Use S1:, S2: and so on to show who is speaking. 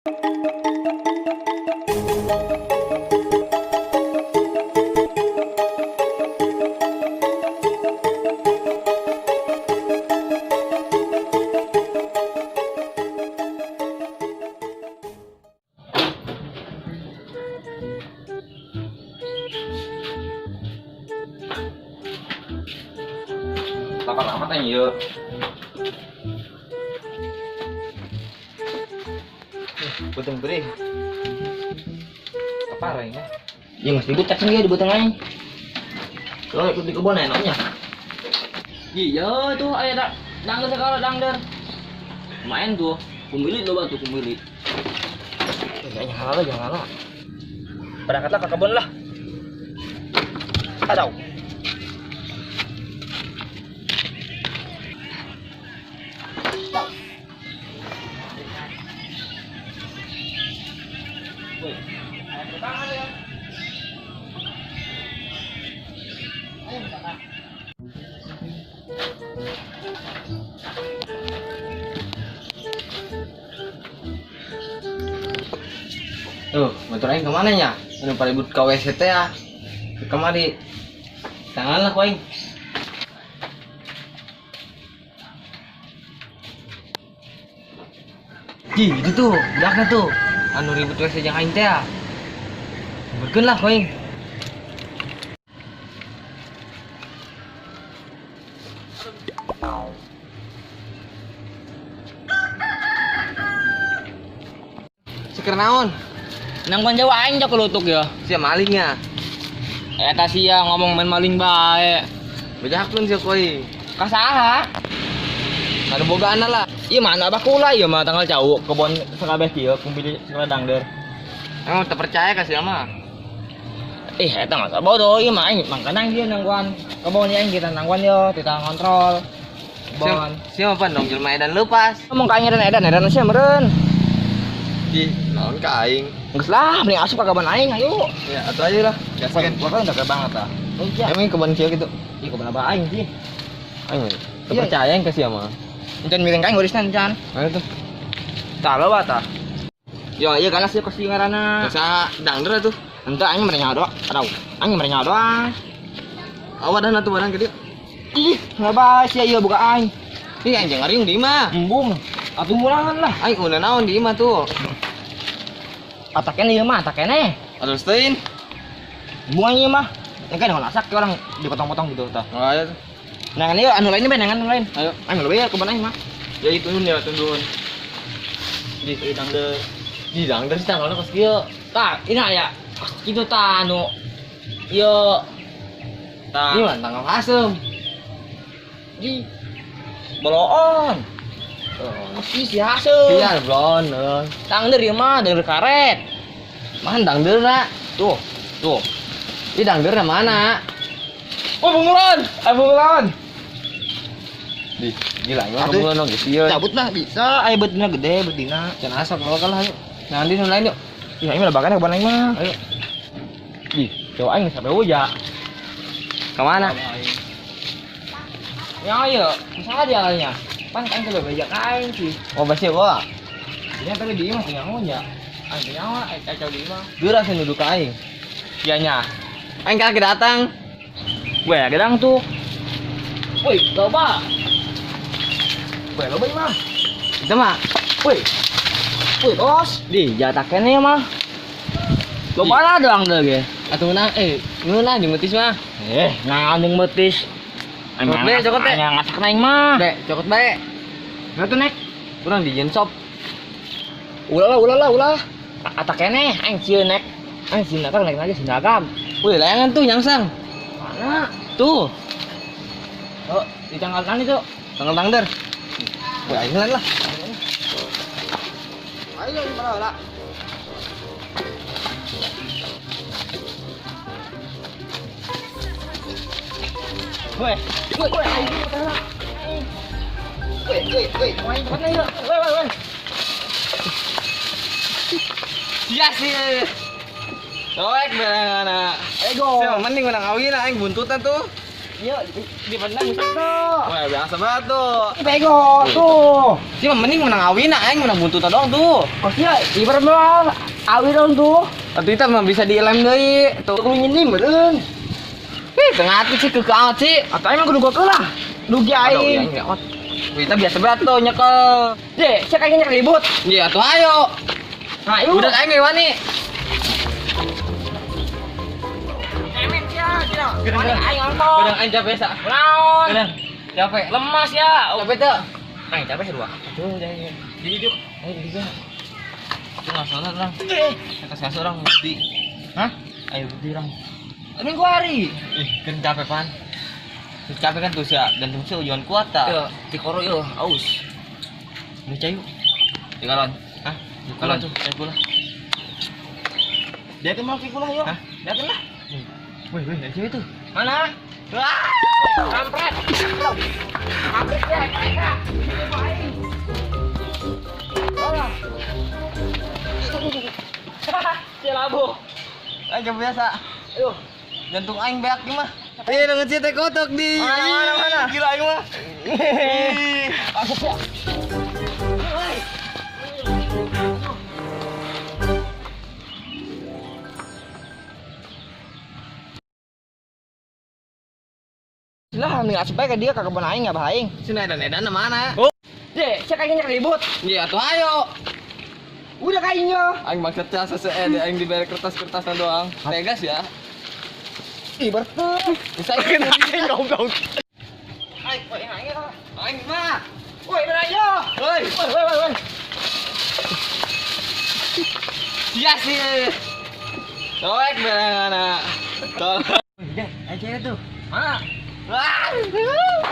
S1: Lapar amat aing ieu. Beuteung perih. Lapar aing ya.
S2: Ya geus ribut cacing ge di beuteung aing. Kalau ikut di kebun enaknya. Iya tuh aya da dangder segala dangder. Lumayan tuh, pemilik loba tuh pemilik. Kayaknya halal jangan halal. Berangkatlah ke kebun lah. Aduh.
S1: Tuh, motor aing kemana nya? Anu paribut ka WC teh ya. Kemari. Tangan lah ku aing. Ji, itu tuh, budakna tuh. Anu ribut WC jeung aing teh ya. Berkeun lah ku aing. Seker naon?
S2: Nangguan Jawa aing jauh kelutuk ya.
S1: Sia malingnya.
S2: Eta sia ngomong main maling bae.
S1: Bejakeun sia ku aing.
S2: Ka saha?
S1: Anu bogaana lah.
S2: Ieu mah anu abah kula ieu mah tanggal jauh kebon sakabeh kieu kumpili segala dangder.
S1: Emang teu percaya ka sia mah.
S2: Ih, eta mah bodoh ieu mah aing mangkana ieu nangguan kebon aing kita nangguan yo, kita ngontrol. Kebon.
S1: Sia mah pan dong jelema edan leupas.
S2: Ngomong ka aing edan edan edan sia meureun.
S1: Di naon ka aing?
S2: Geus lah, mending asup ka kebon aing ayo.
S1: Ya, atuh aja lah. Gaskeun.
S2: Gua kan udah banget ah. Iya.
S1: Emang kebon kieu gitu?
S2: Ih, kebon abah aing sih.
S1: Aing teu percaya aing ka sia mah.
S2: Encan miring ka aing urisna encan.
S1: Ayo tuh.
S2: Tah loba tah. Yo, ieu kana sih kosi ngaranna.
S1: Saha dangder atuh?
S2: Entah aing merenya doang. Aduh, aing merenya doang.
S1: Awadan atuh barang gede.
S2: Ih, loba sia ieu buka aing.
S1: Ih, aing jeung ngariung di imah.
S2: Embung. Atuh mulangan lah.
S1: Aing unah naon di imah tuh.
S2: Atakene ieu mah, atakene.
S1: Aduh, teuing.
S2: Embung aing ieu mah. Ini kan dengan asak orang dipotong-potong gitu tah.
S1: Oh, ayo tuh.
S2: Nah, ini anu lain ben, anu lain.
S1: Ayo.
S2: Aing lebih ya kebon aing mah.
S1: Ya itu ya tundun.
S2: Di dangder.
S1: Di dangder sih tanggalna kos kieu.
S2: Tah, ini aya kos kitu tah anu ieu. Tah.
S1: Ini mah tanggal asem.
S2: Di boloon.
S1: Oh,
S2: Si si asem.
S1: Iya, belon.
S2: Dangder ieu mah, dangder karet.
S1: Mana dangderna?
S2: Tuh, tuh.
S1: Ih, dangderna mana?
S2: Oh, bunglon. Ah, bunglon.
S1: Di, gila emang
S2: Aduh.
S1: bunglon geus ieu.
S2: Cabut lah bisa, aya betina gede, betina.
S1: Can asap bawa kalah ayo. Nah, di lain yuk.
S2: Ih, aing mah lebakan kebon aing mah.
S1: Ayo.
S2: Ih, cowok aing sampai uja.
S1: Ke mana?
S2: Ya ayo, misalnya dia alnya. Pan aing teh bebejak aing sih.
S1: Oh, basi bawa.
S2: Ini tadi di imah punya nya. Aing punya aing kacau di imah.
S1: Geura sih nuduh ka aing.
S2: Iya nya.
S1: Aing kaki datang.
S2: Weh, gedang tuh. Woi, loba. Weh, loba imah.
S1: Itu mah.
S2: Woi. Woi, bos. Di jatah kene mah. Loba lah doang deh ge.
S1: Atuh nah, ngeunah jeung betis mah.
S2: Nah jeung betis.
S1: Cokot be, cokot be.
S2: Aing ngasak aing mah.
S1: Be, cokot bae.
S2: Nah tuh nek.
S1: Kurang di sop.
S2: Ulah lah, ulah lah, ulah. Atak kene aing sieun nek. Aing sieun nek nek aja sinagam.
S1: Wih, layangan tuh nyangsang.
S2: Mana?
S1: Tuh.
S2: Oh, di tanggal tani tuh.
S1: Tanggal tangder. Wih, aing lain lah.
S2: Ayo di mana lah. Weh, weh, weh, ayo weh, weh, weh, main cepat ayo. Weh, weh, weh.
S1: Sia sih. Soek beunang.
S2: Ego.
S1: Sia mending menang awina aing buntutan tuh.
S3: Iya, di menang tuh.
S1: Wah, biasa banget tuh.
S3: Bego tuh.
S1: Sih mah mending menang awina aing menang buntut doang tuh.
S3: Kosnya ibarat mah awi dong tuh.
S1: Atuh itu mah bisa dielem deui. Tuh.
S3: Kudu nyinim beureun.
S1: Ih, tengah hati sih kekeu amat sih.
S3: Atau emang kudu gua lah. Rugi aing.
S1: Kita biasa banget tuh nyekel.
S3: Deh, cek aing ribut.
S1: Iya, tuh ayo.
S3: Nah, yuk.
S1: Udah aing wani.
S3: Emet ya, tidak. Aing nonton.
S1: Kadang aing capek sa.
S3: Naon?
S1: Kadang capek.
S3: Lemas ya.
S1: Capek tuh.
S3: Aing capek sih dua.
S1: Aduh, jangan. Jadi yuk. Ayo juga. Itu nggak salah orang. Kata saya orang bukti.
S3: Hah?
S1: Ayo bukti orang.
S3: Minggu hari.
S1: Ih, kan capek pan. Capek kan tuh sih, jantung sih jangan kuat tak.
S2: Yo, dikoro yo, aus.
S1: Ini cayu. Dikalon. Hah? Dikalon tuh, cai pula.
S3: Dia tuh mau kikulah yuk.
S1: Hah?
S3: Dia lah.
S1: Wih, wih, ada cewek tuh.
S3: Mana?
S1: Wah!
S3: Kampret. Kampret ya, mereka. Celabu.
S1: Aing biasa.
S3: Aduh.
S1: Jantung aing beak mah. Iya, dengan teh kotok di.
S3: Mana, mana, mana?
S1: Gila aing mah.
S3: Masuk ya. Lah, mending asup bae ka dia ka kebun aing enggak aing.
S1: Sini edan-edan mana?
S3: Oh. Deh, cek aing ribut.
S1: Iya, tuh ayo.
S3: Udah kayaknya.
S1: Aing maksudnya sese deh aing diberi kertas-kertasan doang. Tegas ya.
S3: Ih, bertuh.
S1: Bisa aing
S3: goblok. Aing, woi, aing lah.
S1: Aing mah.
S3: Woi, berayo.
S1: Woi,
S3: Woi, woi, woi, woi.
S1: Iya sih. Tolek berangana. Tolek. Deh, aja itu.
S3: Mana?
S1: Wah.
S3: Aduh.